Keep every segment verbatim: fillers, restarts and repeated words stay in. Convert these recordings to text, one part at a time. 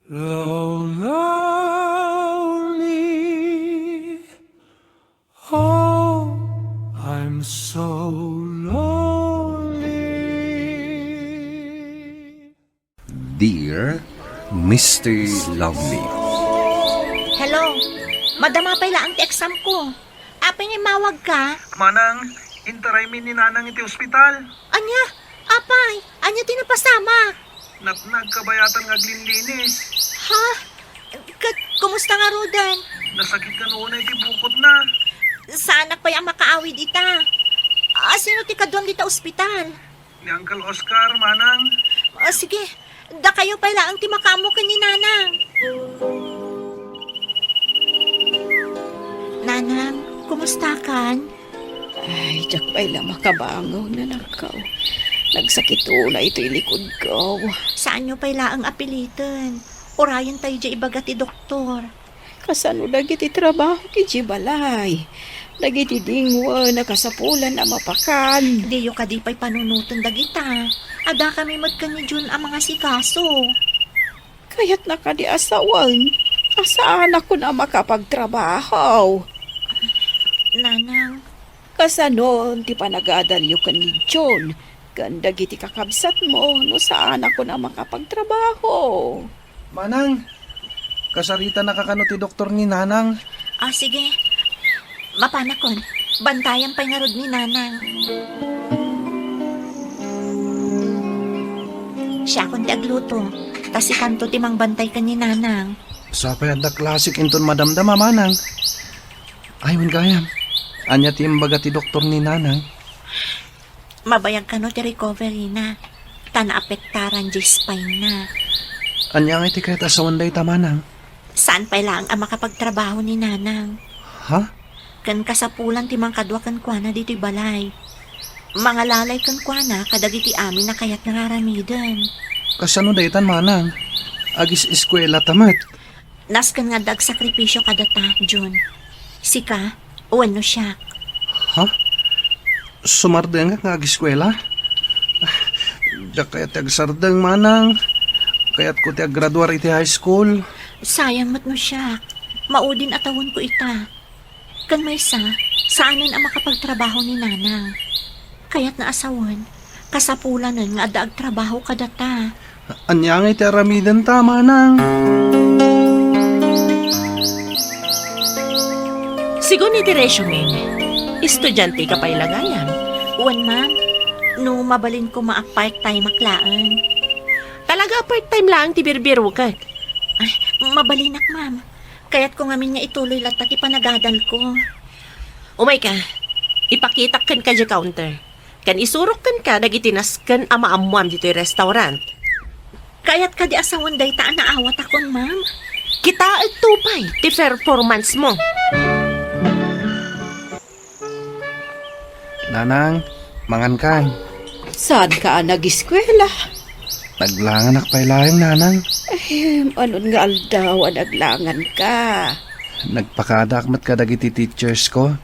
Lonely. Oh, I'm so lonely. Dear Mister Lovely. Hello. Madama pay laeng ti exam ko. Apay nga immawagka? Manang, intaraymi ni Nanang iti ospital. Ania? Apay, ania ti napasamak? Napnag kabayatan nga aglinlinis. Ha? Ket kumusta ngaruden? Nasakit kano unay ti bukotna. Saanak pay a makaawid ita. A, sino ti kaduam dita ospital? Ni Uncle Oscar, Manang. O, sige. Dakayo pay laeng ti makaammo ken ni Nanang. Nanang, kumustakan? Ay, diak pay la makabangon, anakko. Nagsakit unay itoy likudko. Saanyo pay laeng a piliten. Urayentayo diay ibaga ti doktor. Kasano dagiti trabaho idiay balay? Dagiti dingwen a kasapulan a mapakan. Diyo kadi pay panunoten dagita. Addakami met ken ni Jun a mangasikaso. Kayatna kadi a sawen a saanakon a makapagtrabaho. Nanang. Kasano ti panagadalyo ken ni Jun ken dagiti kakabsatmo no saanakon a makapagtrabaho? Manang, kasaritanaka kano ti doktor ni Nanang? Ah, sige. Mapanakon. Bantayam pay ngarud ni Nanang. Siakon ti agluto. Ta sikanto ti mangbantay ken ni Nanang. Sapay adda klasik inton madamdama, Manang. Ay, wen gayam. Ania ti imbaga ti doktor ni Nanang? Mabayag kano ti recovery na, ta naapektaran diay spine na. Ania ngay ti kayat a sawen dayta, Manang? Saan pay laeng a makapagtrabaho ni Nanang. Ha? Ken kasapulan ti mangkadua kenkuana ditoy balay. Mangalalay kenkuana kadagiti amin a kayatna nga aramiden. Kasano daytan, Manang? Agis-eskuelata met. Nasken nga adda agsakripisio kadata, Jun. Sika, wenno siak. Ha? Sumardengak nga ageskuela? Diak kayat ti agsardeng, Manang. Kayatko ti aggraduar iti high school. Sayang met no siak. Maudin a tawenko ita. Ken maysa, saanen a makapagtrabaho ni Nanang. Kayatna a sawen, kasapulanen nga adda agtrabaho kadata. Ania ngay ti aramidenta, Manang? Sigun iti resume, estudiante ka pay la gayam? Wen, ma'am. No mabalin koma a part-time ak laeng. Talaga a part-time laeng ti birbirokek? Ay, mabalinak, ma'am. Kayatko ngamin nga ituloy latta ti panagadalko. Umayka, ipakitak kenka diay counter. Ken isurok kenka dagiti nasken a maammoam ditoy restaurant. Kayat kadi a sawen dayta a naawatakon, ma'am? Kitaekto pay ti performance mo. Nanang, mangankan. Saanka a nageskuela? Naglanganak pay laeng, Nanang. Ay, manon nga aldaw a naglanganka? Nagpakadaak met kadagiti teachers ko.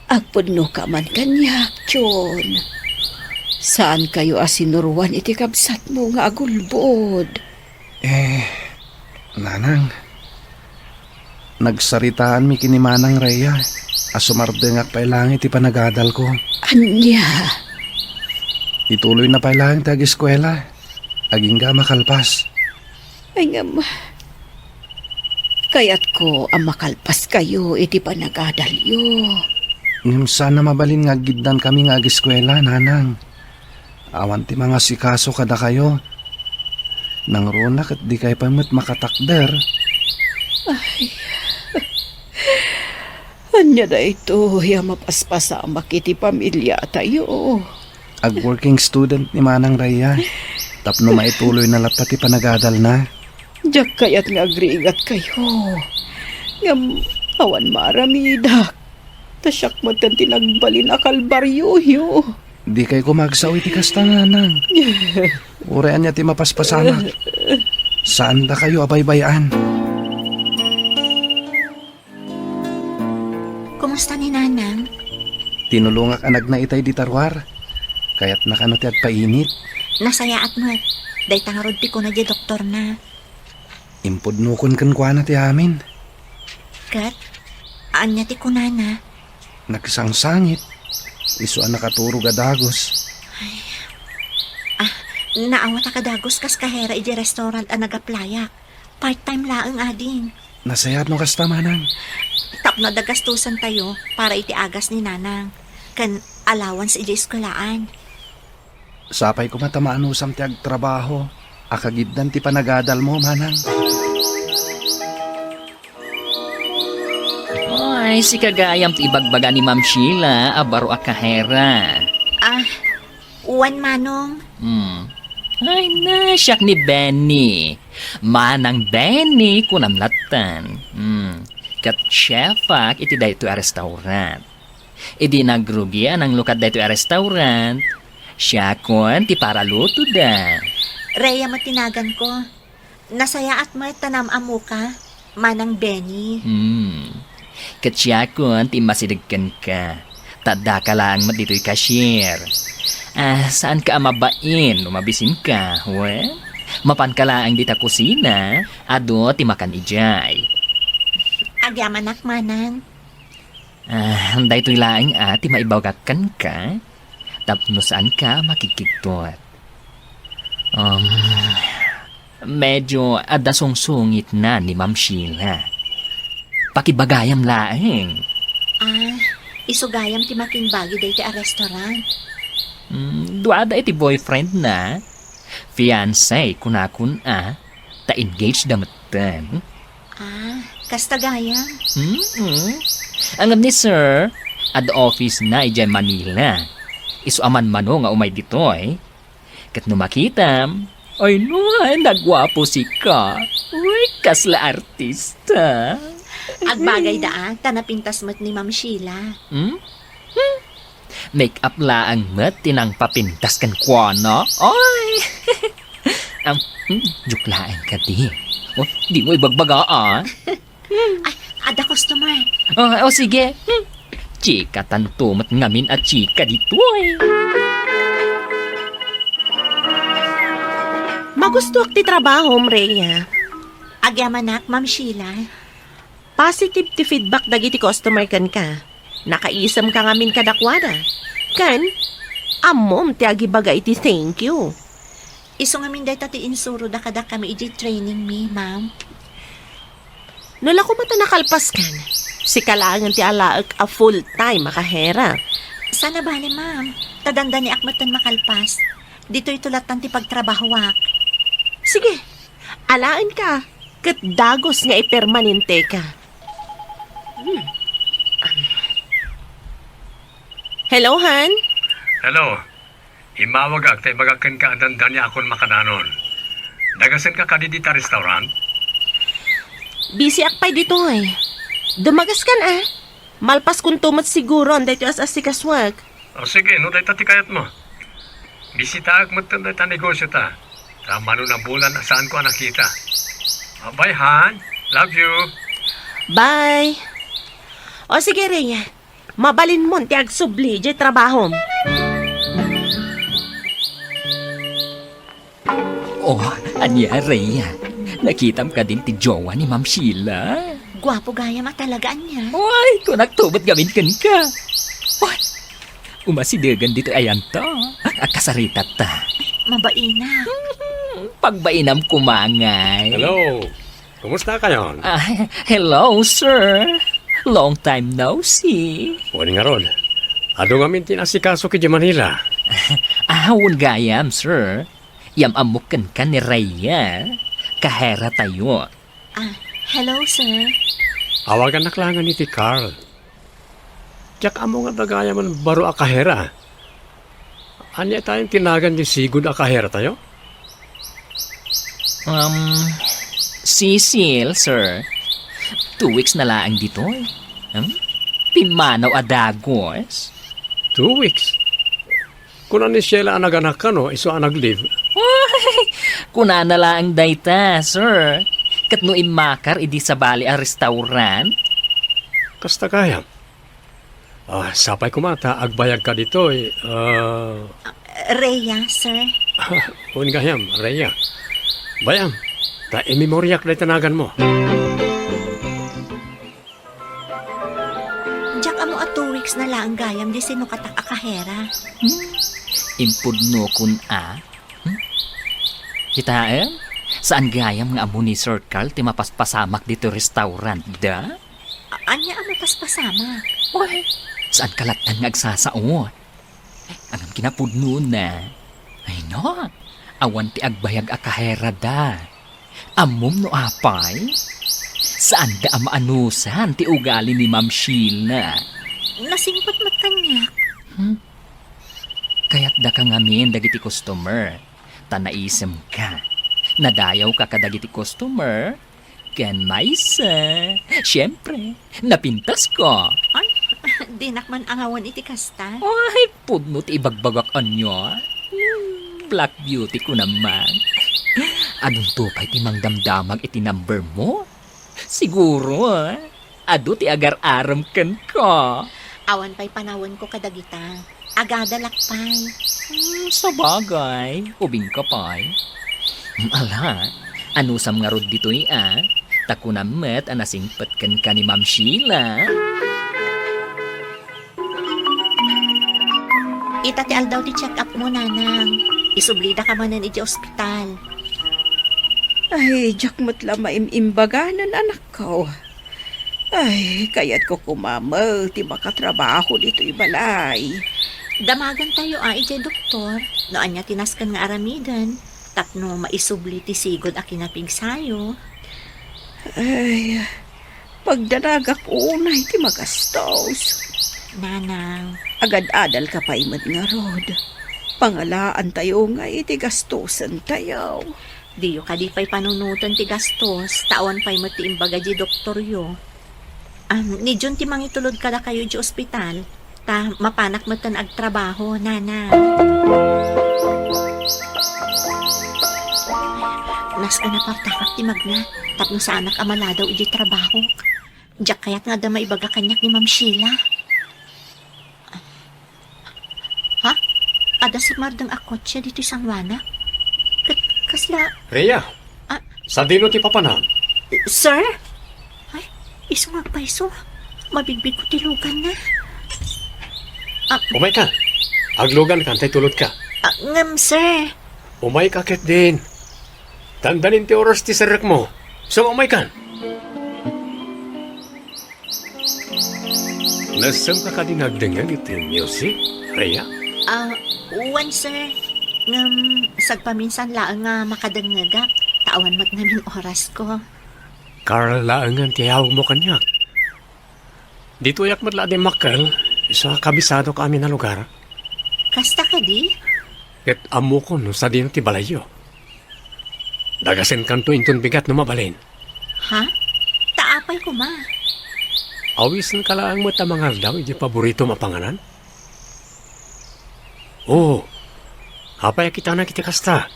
Agpudnoka man kaniak, Jun. Saankayo a sinuroan iti kabsatmo nga agulbod. Eh, Nanang, nagsaritaanmi ken ni Manang Rhea a sumardengak pay laeng iti panagadalko. Ania? Ituloyna pay laeng ti ageskuela. Agingga a makalpas. Ay, ngem, kayatko a makalpaskayo iti panagadalyo. Ngem saan a mabalin nga aggiddankami nga ageskuela, Nanang. Awan ti mangasikaso kadakayo. Nangruna ket dikay pay met makatakder. Ay, ania daytoy a mapaspasamak iti pamiliatayo? Ag-working student ni Manang Rhea tapno maituloyna latta ti panagadalna. Diak kayat nga agrigatkayo. Ngem awan maaramidak. Ta siak met ti nagbalin a kalbarioyo. Dikay koma agsao iti kasta, Nanang. Uray ania ti mapaspasamak, saandakayo a baybay-an. Kumusta ni Nanang? Tinulongak a nagna itay dita ruar. Kayatna kano ti agpainit? Nasayaat met. Dayta ngarud ti kuna diay doktorna. Impudnokon kenkuana ti amin. Ket, ania ti kunana? Nagsangsangit. Isu a nakaturog a dagus. Ay. Ah, naawat a kadagus kas kahera iti restaurant a nag-applyak. Part-time laeng ading. Nasayaat no kasta, manang. Tapno adda gastusantayo para iti agas ni nanang, ken allowance iti eskuelaan. Sapay koma ta maanusam ti agtrabaho a kagiddan ti panagadalmo, manang. Ay, sika gayam ti ibagbaga ni Ma'am Sheila a baro a kahera. Ah, wen, manong. Hmm. Ay, na, siak ni Benny. Manang Benny, kunam lattan. Hmm. Ket chefak iti daytoy a restaurant. Idi nagrugi a nanglukat daytoy a restaurant, siakon ti paralutoda. Rhea met ti naganko. Nasayaat met ta naam-ammoka, Manang Benny. Hmm. Ket siakon ti immasideg kenka. Ta addaka laeng met ditoy cashier. Ah, saanka a mabain no mabisinka, wen? Mapanka laeng dita kusina, adu ti makan idiay. Agyamanak, manang. Ah, daytoy laeng a ti maibagak kenka tapno saanka makigkigtot. Um, medyo adda sungsungitna ni Ma'am Sheila. Pakibagayam laeng. Ah, isu gayam ti makimbagi daytoy a restaurant. Mm, duada iti boyfriendna. Fiancé, kunakon a. Ta engaged da metten. Ah, kasta gayam? Mm-mm. Ngem ni Sir, adda office na idiay Manila. Isu a manmano nga umay ditoy. Ket no makitam, ay no, ay, naguapo sika. Uy, kasla artista. Agbagay da, ah, ta napintas met ni Ma'am Sheila. Hmm? Hmm? Make-up laeng met ti nangpapintas kenkuana. Ay! Am, hmm, joke laeng kadi. Oh, dimo ibagbaga, ah. Ay, adda customer. Ah, oh, sige. Hmm. Chikatanto met ngamin a chika ditoy. Magustuak ti trabahom, Rhea. Agyamanak, Ma'am Sheila. Positive ti feedback dagiti customer kenka. Nakaisemka ngamin kadakuada. Ken, ammom ti agibaga iti thank you. Isu ngamin dayta ti insuroda kadakami iti training mi, ma'am. No la koma ta nakalpaskan, sika laengen ti alaek a full-time a kahera. Saan a bale, ma'am. Ta dandaniak metten makalpas. Ditoyto lattan ti pagtrabahoak. Sige, alaenka. Ket dagus nga ipermanenteka. Hmm. Hello, Han? Hello. Immawagak ta ibagak kenka a dandaniakon makadanon. Dagasenka kadi dita restaurant? Busyak pay ditoy. Dumagaskan, a. Malpaskonto met siguron daytoy as-asikasuak. O sige, no dayta ti kayatmo. Bisitaak metten dayta negosiota. Ta mano nabulan a saanko a nakita. Bye, Han. Love you. Bye. O sige, Rhea. Mabalinmon ti agsubli idiay trabahom. Oh, ania, Rhea? Nakitam kadin ti jowa ni Ma'am Sheila? Guapo gayam a talaga, ania? Uy, kunakto met ngamin kenka. Uy, umasidegen ditoy ayanto. Agkasaritatta. Mabainam. Pagbainam koma ngay. Hello. Kumusta kayon? Ah, hello, sir. Long time no see. Wen ngarud, adu ngamin ti naasikaso idiay Manila. Ah, wen gayam, sir. Yam-ammok kenka ni Rhea. Kaheratayo. Ah, hello, sir. Awagannak laengen iti Carl. Diak ammo nga adda gayamen baro a kahera. Ania tayen ti nagan ti sigud a kaheratayo? Um, Cecil, sir. Two weeks na laeng ditoy. Hmm? Pimmanaw a dagus. Two weeks? Kuna ni Sheila a naganak kano, isu a nag-leave? Uy! Kunana laeng dayta, sir. Ket no immakar idi sabali a restaurant? Kasta gayam. Ah, sapay koma ta agbayagka ditoy, ah. Rhea, sir. Wen gayam, Rhea. Bayam, Ta imemoriak dayta naganmo. Diak ammo a two weeks na laeng gayam di sinukatak a kahera. Hmm? Impudnokon a? Hmm? Kitaem? Saan gayam nga ammo ni Sir Carl ti mapaspasamak ditoy restaurant da? A-, ania a mapaspasamak? Uy, saan ka lattan nga agsasao? Ngem kinapudnona. Ay no, awan ti agbayag a kaherada. Ammom no apay? Saanda a maanusan ti ugali ni Ma'am Sheila. Nasingpet met kaniak. Hmm? Kayatdaka ngamin dagiti customer. Ta naisemka. Nadayawka kadagiti customer. Ken maysa, siempre, napintasko. Ay, dinak man angawan iti kasta. Ay, pudno ti ibagbagak ania. Hmm, Black Beauty ko naman. Adunto pay ti mangdamdamag iti number mo? Siguro, ah, adu ti agar-arem kenka. Awan pay panawenko kadagita. Agadalak pay. Hmm, sabagay, ubingka pay. Hmm, ala, anusam ngarud ditoy a? Ta kunam met a nasingpet kenka ni Ma'am Sheila. Ita ti aldaw ti check-up mo, Nanang. Isublidaka manen iti ospital. Ay, diak met la maim-imbaganen, anakko. Ay, kayatko koma met ti makatrabaho ditoy balay. Damagantayo a idiay doktor no ania ti nasken nga aramiden tapno maisubli ti sigud a kinapigsayo. Ay, pagdanagak unay ti magastos. Nanang. Agad-adalka pay met ngarud. Pangalaantayo nga iti gastosentayo. Diyo kadi pay panunoten ti gastos, ta awan pay met ti imbaga di doktoryo. Am, ni Jun ti mangitulod kadakayo iti ospital, ta mapanak metten agtrabaho, Nana. Nasken a partakak ti magna, tapno saanak a maladaw iti trabahok. Diak kayat nga adda maibaga kaniak ni Ma'am Sheila. Ha? Adda simmardeng a kotse ditoy sangoanak? Ket kasla... Rhea! Ah? Sadino ti papanam? Sir? Ay, isu nga agpayso. Mabigbigko ti luganna. Ah. Umayka. Aglugankan ta itulodka. Ah, ngem, sir. Umayka ketdin. Dandanin ti oras ti serrekmo. Sumaumaykan. Nasemka kadi nga agdengngeg iti music, Rhea? Ah, wen, sir. Ngem, sagpaminsan laeng nga makadengngegak, ta awan met ngamin orasko. Carl laengen ti ayawagmo kaniak. Ditoyak met la a dimmakkel, isu a kabisadok amin a lugar. Kasta kadi? Ket ammokon no sadino ti balayyo. Dagasenkanto inton bigat no mabalin. Ha? Ta apay koma? Awisenka laeng met a mangaldaw iti paboritom a panganan? Oo. Apay a kitanak iti kasta?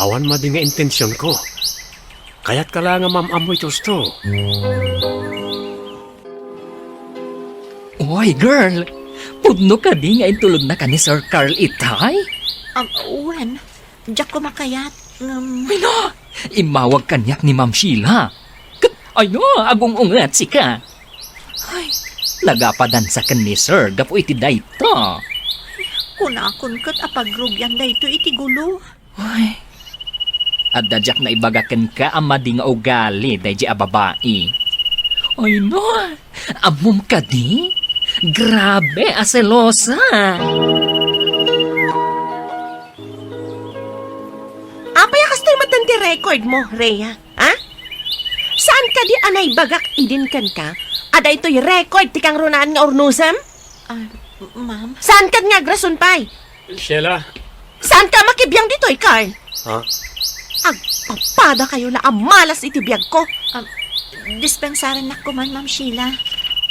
Awan madi nga intensionko. Kayatka laeng a maam-ammo iti husto. Oy, girl! Pudno kadi nga intulodnaka ni Sir Carl itay? Um, wen, diak koma kayat, ngem... Ay, no! Immawag kaniak ni Ma'am Sheila. Ket, ay, no, agung-unget sika. Ay, nagapadansa ken ni Sir gapu iti dayta. Kunakon ket a pagrugian daytoy iti gulo. Ay, adda diak naibaga kenka a madi nga ugali daydi a babai. Ay, no, ammom kadi? Grabe a selosa! Apay a kastoy met ti record mo, Rhea? Ha? Saan kadi a naibagak idin kenka a daytoy record ti kangrunaan nga urnosem? Ah, ma'am? Saan kad nga agrason pay? Sheila. Saan ka makibiang ditoy, Carl? Ha? Agpapada kayo la a malas iti biag ko. Ah, dispensarennak koman, Ma'am Sheila.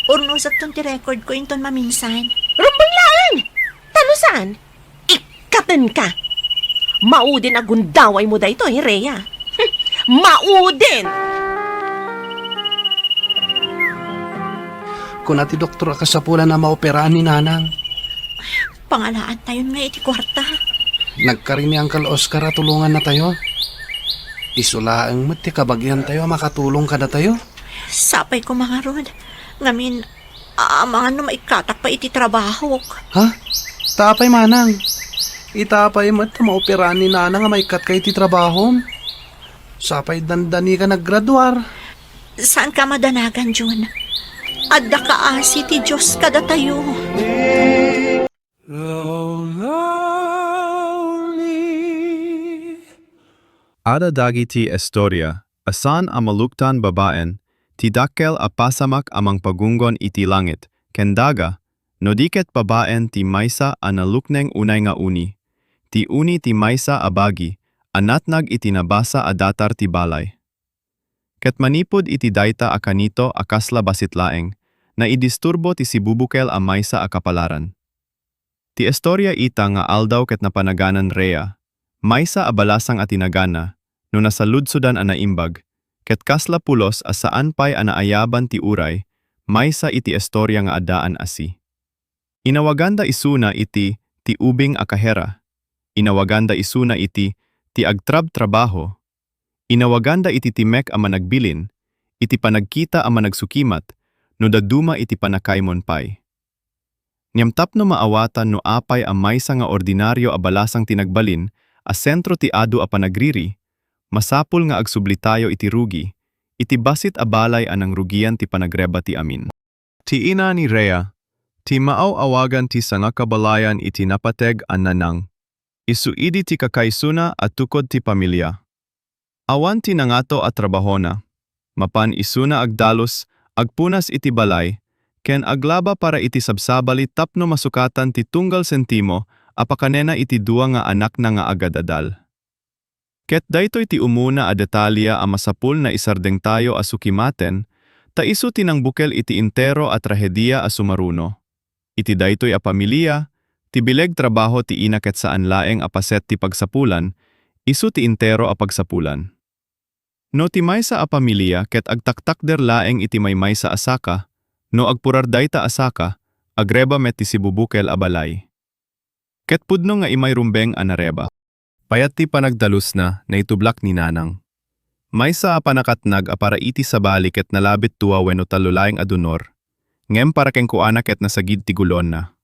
Urnosek ton ti record ko inton maminsan. Rumbeng laeng! Ta no saan? Ikkaten ka! Maudin a gundaway mo daytoy, Rhea. Hm, maudin! Kuna ti doktor a kasapulan a maoperaan ni Nanang. Pangalaantayon nga iti kuarta. Nagkari ni Uncle Oscar a tulongannatayo. Isu laeng met ti kabagiantayo a makatulong kadatayo. Sapay koma ngarud. Ngamin, amangan no maikkatak pay iti trabahok. Ha? Ta apay manang? Ita pay met ta maoperan ni Nanang a maikkatka iti trabahom. Sapay dandani ka naggraduar. Saanka madanagan, Jun. Adda kaasi ti Dios kadatayo. Adda dagiti istoria a saan a maluktan babaen ti dakkel a pasamak a mangpagunggon iti langit ken daga, no di ket babaen ti maysa a nalukneng unay nga uni, ti uni ti maysa a bagi a natnag iti nabasa a datar ti balay. Ket manipud iti dayta a kanito a kasla bassit laeng, naidisturbo ti sibubukel a maysa a kapalaran. Ti istoria ita nga aldaw ket napanaganan Rhea, maysa a balasang a tinagana, no nasaludsodan a naimbag, ket kasla pulos a saan pay a naayaban ti uray, maysa iti istoria nga addaan a si. Inawaganda isuna iti ti ubing a kahera. Inawaganda isuna iti ti agtrabtrabaho. Inawaganda iti timek a managbilin, iti panagkita a managsukimat, no dadduma iti pannakaimon pay. Ngem tapno maawatan no apay a maysa nga ordinario a balasang ti nagbalin a sentro ti adu a panagriri, masapul nga agsublitayo iti rugi, iti bassit a balay a nangrugian ti panagreba ti amin. Ti ina ni Rhea, ti maaw-awagan ti sangakabalayan iti napateg a Nanang. Isu idi ti kakaisuna a tukod ti pamilia. Awan ti nangato a trabahona. Mapan isuna agdalus, agpunas iti balay, ken aglaba para iti sabsabali tapno masukatan ti tunggal sentimo a pakanena iti dua nga anakna nga agadadal. Ket daytoy ti umuna a detalye a masapul naisardengtayo a sukimaten, ta isu ti nangbukel iti entero a trahedia a sumaruno. Iti daytoy a pamilia, ti bileg trabaho ti ina ket saan laeng a paset ti pagsapulan, isu ti entero a pagsapulan. No ti maysa a pamilia ket agtaktakder laeng iti maymaysa a saka, no agpurar dayta a saka, agreba met ti sibubukel a balay. Ket pudno nga imay rumbeng a nareba. Payat ti panagdalusna, naitublak ni Nanang. Maysa a panakatnag a para iti sabali ket nalabit dua wenno tallo laeng a donor, ngem para kenkuana ket nasagid ti gulonna.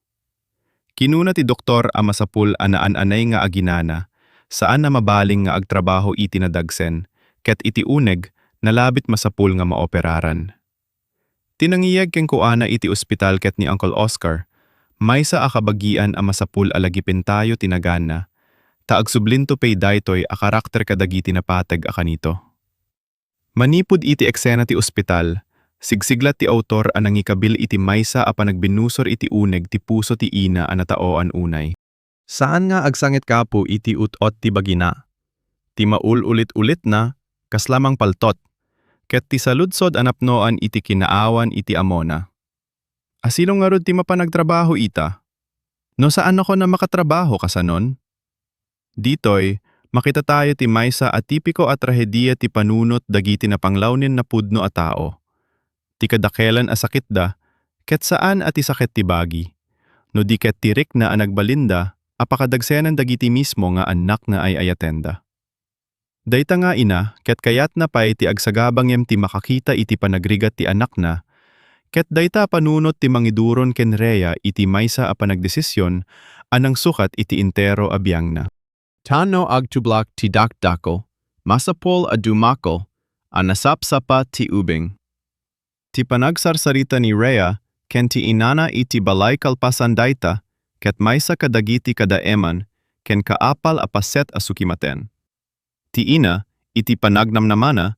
Kinuna ti doktor a masapul a naan-anay nga aginana, saan a mabalin nga agtrabaho iti nadagsen, ket iti uneg, nalabit masapul nga maoperaran. Ti nangiyeg kenkuana iti ospital ket ni Uncle Oscar, maysa a kabagian a masapul a lagipentayo ti naganna, ta agsublinto pay daytoy a karakter kadagiti napateg a kanito. Manipud iti eksena ti ospital, sigsiglat ti autor a nangikabil iti maysa a panagbinusor iti uneg ti puso ti ina a nataoan unay. Saan nga agsangit kapu iti ut-ot ti bagina. Ti maul-ulit-ulitna, kasla mangpaltot. Ket ti saludsod a napnoan iti kinaawan iti amona. Asino ngarud ti mapan agtrabaho ita? No saannakon a makatrabaho kasanon? Ditoy, makitatayo ti maysa a tipiko a trahedia ti panunot dagiti napanglawnen napudno a tao. Ti kadakelan a sakitda, ket saan a ti saket ti bagi, no di ket ti rikna a nagbalinda a pakadagsenan dagiti mismo nga annak nga ay-ayatenda. Dayta nga ina, ket kayatna pay ti agsagaba ngem ti makakita iti panagrigat ti anakna, ket dayta a panunot ti mangiduron ken Rhea iti maysa a panagdesision a nangsukat iti entero a biangna. Ta no agtublak ti dakdakkel, masapul a dumakkel a nasapsapa ti ubing. Ti panagsarsarita ni Rhea ken ti inana iti balay kalpasan dayta ket maysa kadagiti kadaeman ken kaapal a paset a sukimaten. Ti ina, iti panagnamnamana,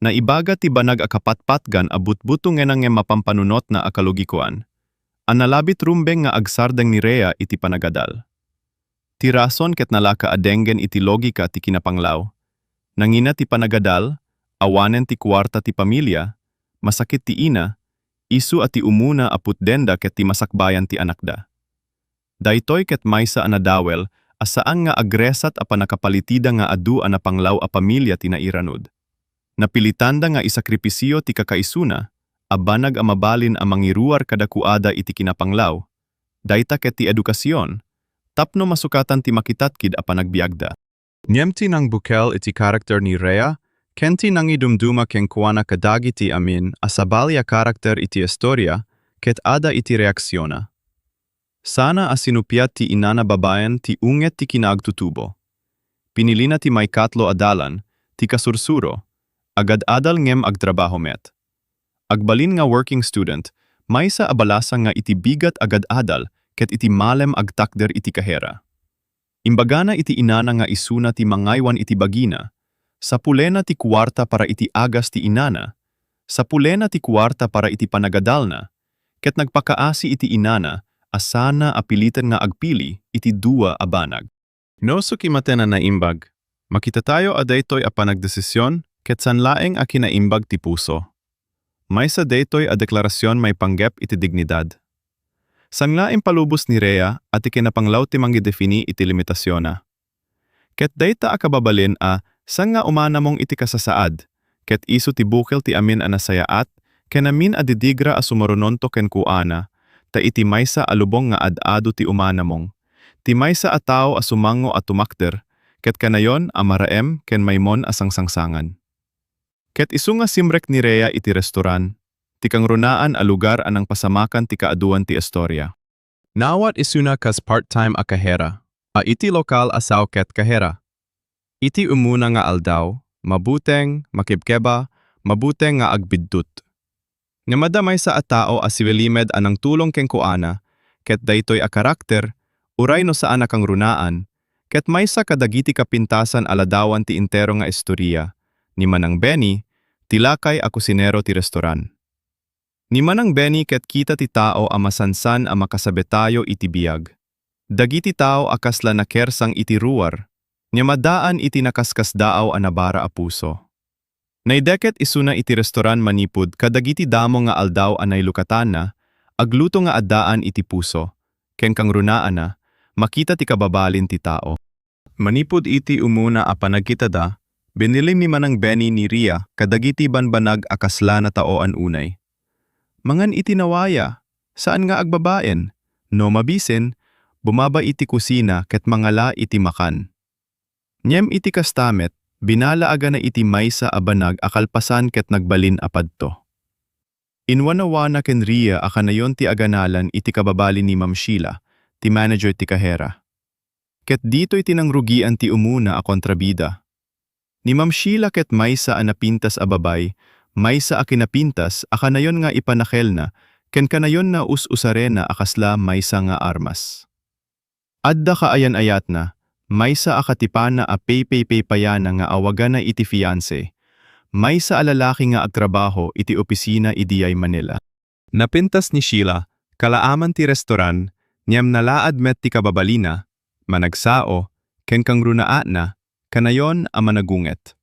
naibaga ti banag a kapatpatgan a butbutongenna ngem mapampanunotna a kalugikoan, a nalabit rumbeng nga agsardeng ni Rhea iti panagadal. Ti rason ket nalaka a denggen iti logika ti kinapanglaw. Nangina ti panagadal, awanen ti kuarta ti pamilia, masakit ti ina, isu a ti umuna a putdenda ket ti masakbayan ti anakda. Daytoy ket maysa a nadawel a saan nga agresat a pannakapalitida nga adu a napanglaw a pamilia ti nairanud. Napilitanda nga isakripisio ti kakaisuna a banag a mabalin a mangiruar kadakuada iti kinapanglaw, dayta ket ti edukasion, tapno masukatan ti makitatkid a panagbiagda. Ngem ti nangbukel iti karakter ni Rhea, ken ti nangidumduma kenkuana kadagiti amin a sabali a karakter iti istoria, ket adda iti reaksiona. Sana a sinupiat ti inana babaen ti unget ti kinaagtutubo. Pinilina ti maikatlo a dalan, ti kasursuro, agad-adal ngem agtrabaho met. Agbalin nga working student, maysa a balasang nga iti bigat agad-adal ket iti malem agtakder iti kahera. Imbagana iti inana nga isuna ti mangaywan iti bagina, sapulena ti kuarta para iti agas ti inana, sapulena ti kuarta para iti panagadalna, ket nagpakaasi iti inana a sana a piliten nga agpili iti dua a banag. No sukimaten a naimbag, makitatayo a daytoy a panagdesision ket saan laeng a kinaimbag ti puso. Maysa daytoy a deklarasion maipanggep iti dignidad. Saan nga impalubos ni Rhea a ti kinapanglaw ti mangidefini iti limitasionna. Ket dayta a kababalin a saan nga umanamong iti kasasaad, ket isu ti bukel ti amin a nasayaat ken amin a didigra a sumarunonto kenkuana, ta iti maysa a lubong nga ad-adu ti umanamong, ti maysa a tao a sumango a tumakder, ket kanayon a maraem ken maymon a sangsangsangan. Ket isu nga simrek ni Rhea iti restoran, ti kangrunaan a lugar a nangpasamakan ti kaaduan ti istoria. Naawat isuna kas part-time a kahera, a iti lokal a sao ket kahera. Iti umuna nga aldaw, mabuteng, makebkeba, mabuteng nga agbiddut. Ngem adda maysa a tao a sibalimed a nangtulong kenkuana, ket daytoy a karakter, uray no saan a kangrunaan, ket maysa kadagiti kapintasan a ladawan ti entero nga istoria, ni Manang Benny, ti lakay a kusinero ti restoran. Ni Manang Benny ket kita ti tao a masansan a makasabetayo iti biag. Dagiti tao a kasla nakersang iti ruar, ngem addaan iti nakaskasdaaw a nabara a puso. Naideket isuna iti restoran manipud kadagiti damo nga aldaw a nailukatanna, agluto nga addaan iti puso, ken kangrunaana, makita ti kababalin ti tao. Manipud iti umuna a panagkitada, binilin ni Manang Benny ni Rhea kadagiti banbanag a kasla nataoan unay. Mangan iti nawaya, saan nga agbabain, no mabisin, bumaba iti kusina ket mangala iti makan. Ngem iti kasta met, binalaagana iti maysa a banag a kalpasan ket nagbalin a padto. Inwanawana ken Rhea a kanayon ti aganalan iti kababalin ni Ma'am Sheila, ti manager ti kahera. Ket ditoy ti nangrugian ti umuna a kontrabida. Ni Ma'am Sheila ket maysa a napintas a babay, maysa a kinapintas a kanayon nga ipanakelna ken kanayon nga us-usarena a kasla maysa nga armas. Adda kaayan-ayatna, maysa a katipanna a paypaypaypayana nga awagana iti fiancé, maysa a lalaki nga agtrabaho iti opisina idiay Manila. Napintas ni Sheila kalaaman ti restoran, ngem nalaad met ti kababalina, managsao, ken kangrunaatna, kanayon a managunget.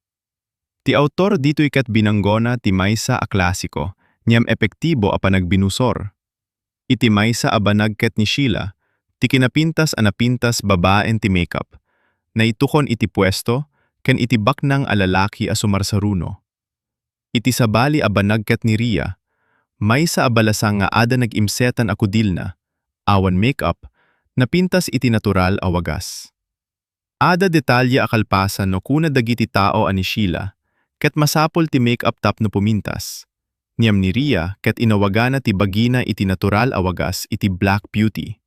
Ti autor ditoy ket binanggona ti maysa a klasiko, ngem epektibo a panagbinusor. Iti maysa a banag ket ni Sheila, ti kinapintas a napintas babaen ti makeup, naitukon iti puesto ken iti baknang a lalaki a sumarsaruno. Iti sabali a banag ket ni Rhea, maysa a balasang nga adda nagimsetan a kudilna, awan makeup, napintas iti natural a wagas. Adda detalye a kalpasan no kuna dagiti tao a ni Sheila, ket masapul ti makeup tapno pumintas. Ngem ni Rhea ket inawagana ti bagina iti natural a wagas iti Black Beauty,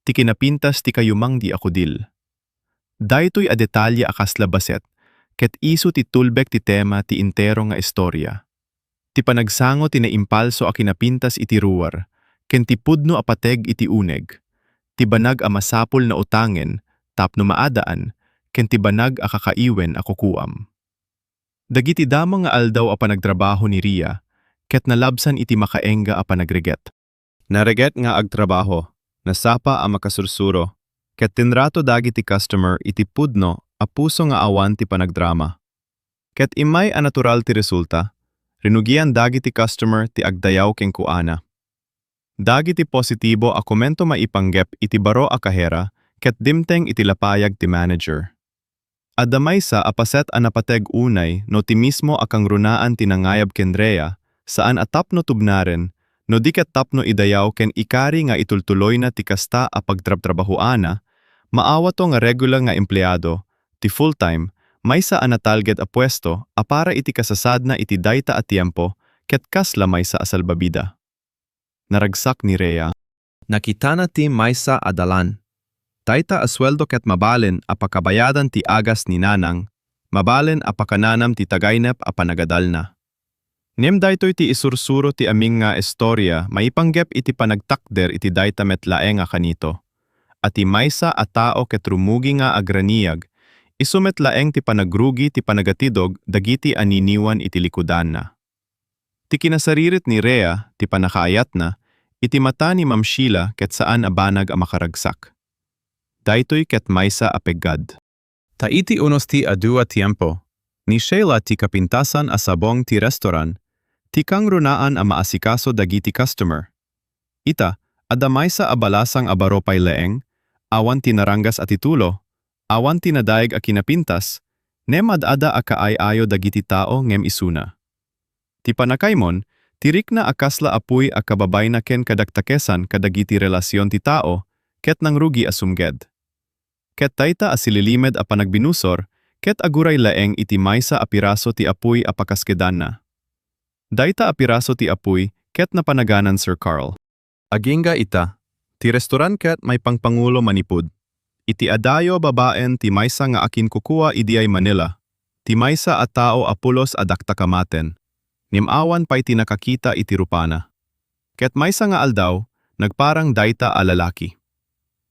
ti kinapintas ti kayumangdi a kudil. Daytoy a detalye a kasla baset, ket isu ti tulbek ti tema ti entero nga istoria. Ti panagsango ti naimpalso a kinapintas iti ruar, ken ti pudno a pateg iti uneg, ti banag a masapul nga utangen tapno maadaan, ken ti banag a kakaiwen a kukuam. Dagiti damo nga aldaw a panagtrabaho ni Rhea, ket nalabsan iti makaengga a panagriget. Nariget nga agtrabaho, nasapa a makasursuro, ket tinrato dagiti customer iti pudno a puso nga awan ti panagdrama. Ket immay a natural ti resulta, rinugian dagiti customer ti agdayaw kenkuana. Dagiti positibo a komento maipanggep iti baro a kahera ket dimteng iti lapayag ti manager. Adda maysa a paset a napateg unay no ti mismo a kangrunaan ti nangayab ken Rhea, saan a tapno tubnaren, no di ket tapno idayaw ken ikari nga itultuloyna ti kasta a pagtrabtrabahoana, maawato nga regular nga empleado, Ti full-time, maysa a natalged a puesto a para iti kasasaadna iti dayta a tiempo ket kasla maysa a salbabida. Naragsak ni Rhea. Nakitana ti maysa a dalan. Dayta a sueldo ket mabalin a pakabayadan ti agas ni Nanang, mabalin a pakananam ti tagaynep a panagadalna. Ngem daytoy ti isursuro ti amin nga istoria maipanggep iti panagtakder iti dayta met laeng a kanito. A ti maysa a tao ket rumugi nga agraniag, isu met laeng ti panagrugi ti panagatidog dagiti aniniwan iti likudanna. Ti kinasaririt ni Rhea, ti pannakaayatna, iti mata ni Ma'am Sheila ket saan a banag a makaragsak. Daytoy ket maysa a peggad. Ta iti unos ti adu a tiempo, ni Sheila ti kapintasan a sabong ti restoran, ti kangrunaan a maasikaso dagiti customer. Ita, adda maysa a balasang a baro pay laeng, awan ti naranggas a titulo, awan ti nadaig a kinapintas, ngem ad-adda a kaay-ayo dagiti tao ngem isuna. Ti pannakaymon, ti rikna a kasla apuy a kababayna ken kadaktakesan kadagiti relasion ti tao, ket nangrugi a sumged. Ket dayta a sililimed a panagbinusor, ket aguray laeng iti maysa a piraso ti apuy a pakaskedanna. Dayta a piraso ti apuy ket napanaganan Sir Carl. Agingga ita, ti restoran ket maipangpangulo manipud iti adayo babaen ti maysa nga akinkukua idiay Manila, ti maysa a tao a pulos a daktakamaten, ngem awan pay ti nakakita iti rupana. Ket maysa nga aldaw, nagparang dayta a lalaki.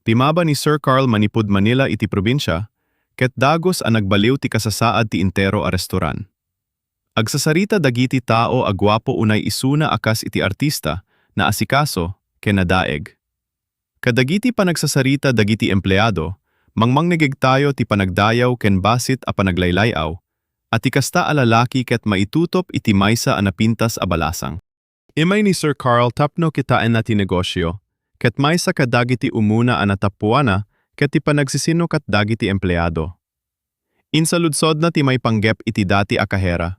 Pimmaba ni Sir Carl manipud Manila iti probinsia, ket dagus a nagbaliw ti kasasaad ti entero a restoran. Agsasarita dagiti tao a guapo unay isuna a kas iti artista, naasikaso, ken nadaig. Kadagiti panagsasarita dagiti empleado, mangmangnegegtayo ti panagdayaw ken bassit a panaglaylay-aw, a ti kasta a lalaki ket maitutop iti maysa a napintas a balasang. Immay ni Sir Carl tapno kitaenna ti negosio, ket maysa kadagiti umuna a natappuana ket ti panagsisinnuk dagiti empleado. Insaludsodna ti maipanggep iti dati a kahera,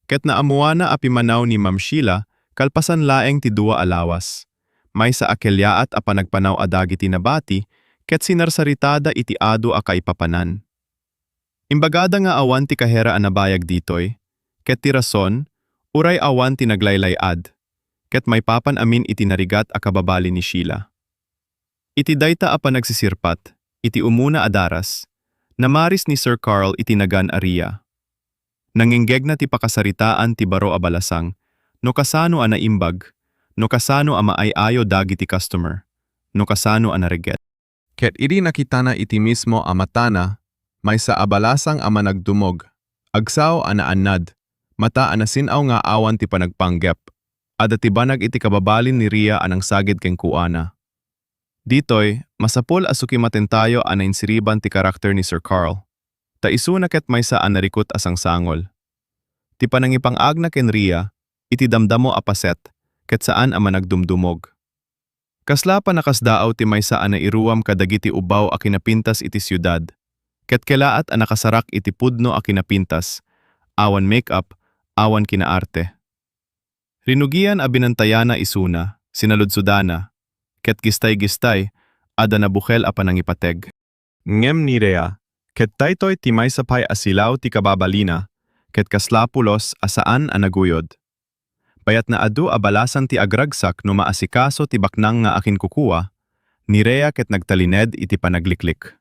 ket naammoanna a pimmanaw ni Ma'am Sheila kalpasan laeng ti dua a lawas. Maysa a kelyaat a panagpanaw a dagiti nabati ket sinarsaritada iti adu a kaipapanan. Imbagada nga awan ti kahera a nabayag ditoy, ket ti rason, uray awan ti naglaylay-ad, ket maipapan amin iti narigat a kababali ni Sheila. Iti dayta a panagsisirpat, iti umuna a daras, namaris ni Sir Carl iti nagan a Rhea. Nanginggegna ti pakasaritaan ti baro a balasang, no kasano a naimbag, no kasano a maay-ayo dagiti customer, no kasano a naregget. Ket idi nakitana iti mismo a matana, maysa a balasang a managdumog, agsao a naannad, mata a nasin-aw nga awan ti panagpanggep, adda ti banag iti kababalin ni Rhea a nangsagid kenkuana. Ditoy, masapul a sukimatentayo a nainsiriban ti karakter ni Sir Carl, ta isuna ket maysa a narikut a sangsangol. Ti panangipang-agna ken Rhea, iti damdamo a paset, ket saan a managdumdumog. Kasla pannakasdaaw ti maysa a nairuam kadagiti ubbaw a kinapintas iti siudad, ket kelaat a nakasarak iti pudno a kinapintas, awan make-up, awan kinaarte. Rinugian a binantayana isuna, sinaludsodana, ket gistay-gistay, adda nabukel a panangipateg. Ngem ni Rhea, ket daytoy ti maysa pay a silaw ti kababalina, ket kasla pulos a saan a naguyod. Bayat na adu a balasang ti agragsak no maasikaso ti baknang nga akinkukua, ni Rhea ket nagtalined iti panagliklik.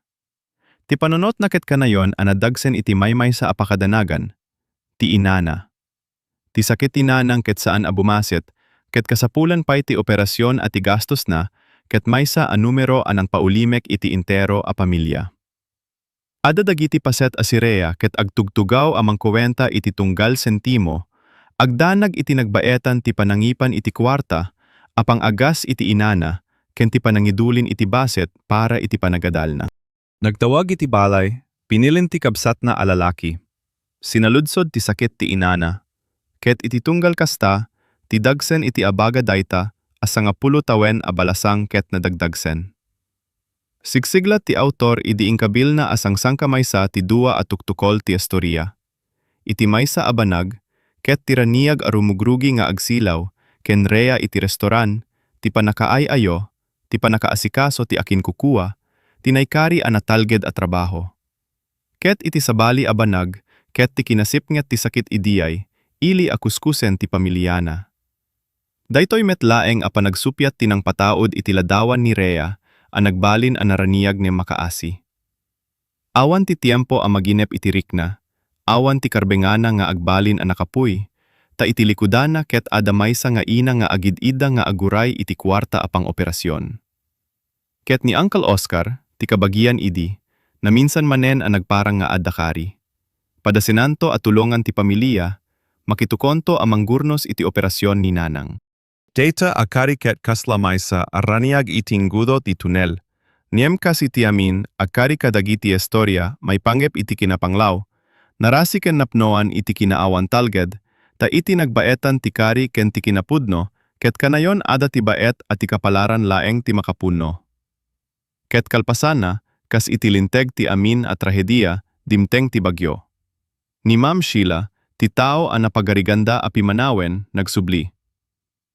Ti panunotna ket kanayon a nadagsen iti maymaysa a pakadanagan, ti inana. Ti sakit ti nanang ket saan a bumasit, ket kasapulan pay ti operasion a ti gastosna ket maysa a numero a nangpaulimek iti entero a pamilia. Adda dagiti paset a si Rhea ket agtugtugaw a mangkuenta iti tunggal sentimo, agdanag iti nagbaetan ti panangipan iti kuarta a pang-agas iti inana ken ti panangidulin iti bassit para iti panagadalna. Nagtawag iti balay, pinilin ti kabsatna a lalaki. Sinaludsod ti sakit ti inana, ket iti tunggal kasta, ti dagsen iti abaga dayta a sangapulo tawen a balasang ket nadagdagsen. Sigsiglat ti autor idi inkabilna a sangsangkamaysa ti dua a tuktukol ti istoria. Iti maysa a banag, ket ti raniag a rumugrugi nga agsilaw ken Rhea iti restoran, ti pannakaay-ayo, ti pannakaasikaso ti akinkukua, ti naikari a natalged a trabaho. ket iti sabali a banag, ket ti kinasipnget ti sakit idiay ili a kuskusen ti pamiliana. Daytoy met laeng a panagsuppiat ti nangpataud iti ladawan ni Rhea a nagbalin a naraniag ngem makaasi. Awan ti tiempo a maginep iti rikna, awan ti karbengana nga agbalin a nakapuy, ta iti likudana ket adda maysa nga ina nga agid-idda nga aguray iti kuarta a pangoperasion. Ket ni Uncle Oscar, ti kabagian idi, naminsan manen a nagparang nga adda kari. Padasenanto a tulongan ti pamilia, makitukonto a manggurnos iti operasion ni Nanang. Dayta a kari ket kasla maysa a raniag iti ingudo ti tunel. Ngem kas iti amin a kari kadagiti istoria maipanggep iti kinapanglaw, narasi ken napnoan iti kinaawan talged, ta iti nagbaetan ti kari ken ti kinapudno, ket kanayon adda ti baet a ti kapalaran laeng ti makapunno. Ket kalpasanna, kas iti linteg ti amin a trahedia, dimteng ti bagyo. Ni Ma'am Sheila, ti tao a napagariganda a pimanawen, nagsubli.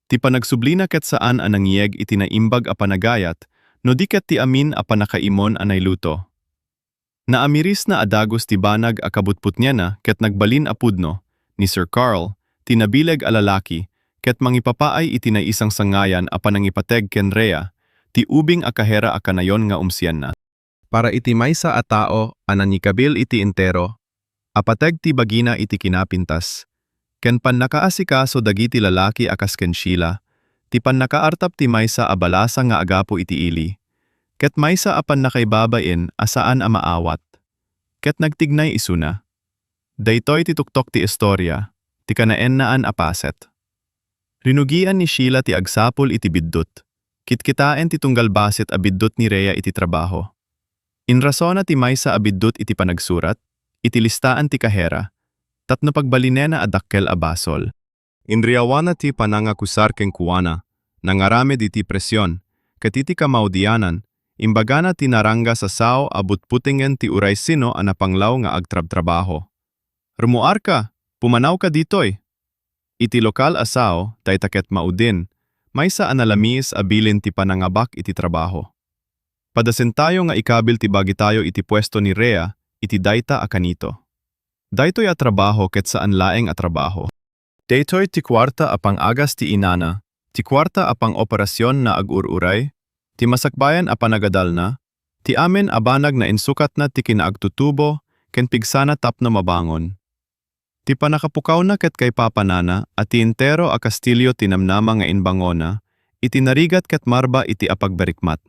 Ti panagsublina ket saan a nangieg iti naimbag a panagayat, no di ket ti amin a pannakaimon a nailuto. Naamirisna a dagus ti banag a kabutputngenna ket nagbalin a pudno ni Sir Carl, ti nabileg a lalaki, ket mangipapaay iti naisangsangayan a panangipateg ken Rhea, ti ubing a kahera a kanayon nga umsianna. Para iti maysa a tao a nangikabil iti entero, a pateg ti bagina iti kinapintas, ken pannakaasikaso dagiti lalaki a kas ken Sheila, ti pannakaartap ti maysa a balasa nga agapu iti ili, ket maysa a pannakaibabain a saan a maawat. Ket nagtignay isuna. Daytoy ti tuktok ti istoria, ti kanaennaan a paset. Rinugian ni Sheila ti agsapul iti biddut. Kitkitaen ti tunggal bassit a biddut ni Rhea iti trabaho. Inrasona ti maysa a biddut iti panagsurat, iti listaan ti kahera, tapno pagbalinena a dakkel a basol. Inriawana ti panangakusar kenkuana, nangaramid iti presion, ket iti kamaudianan, imbagana ti naranggas a sao a butbutingen ti uray sino a napanglaw nga agtrabtrabaho. "Rumuarka, pumanawka ditoy!" Iti lokal a sao, dayta ket maudin, maysa a nalamiis a bilin ti panangabak iti trabaho. "Padasentayo nga ikabil ti bagitayo iti puesto ni Rhea iti dayta a kanito. Daytoy a trabaho ket saan laeng a trabaho. Daytoy ti kuarta a pang-agas ti inana, ti kuarta a pang-operasionna a agur-uray, ti masakbayan a panagadalna, ti amin a banag na insukatna ti kinaagtutubo ken pigsana tapno mabangon. Ti pannakapukawna ket kaipapanana a ti entero a kastilio ti namnama nga imbangona iti narigat ket marba iti apagbarikmat.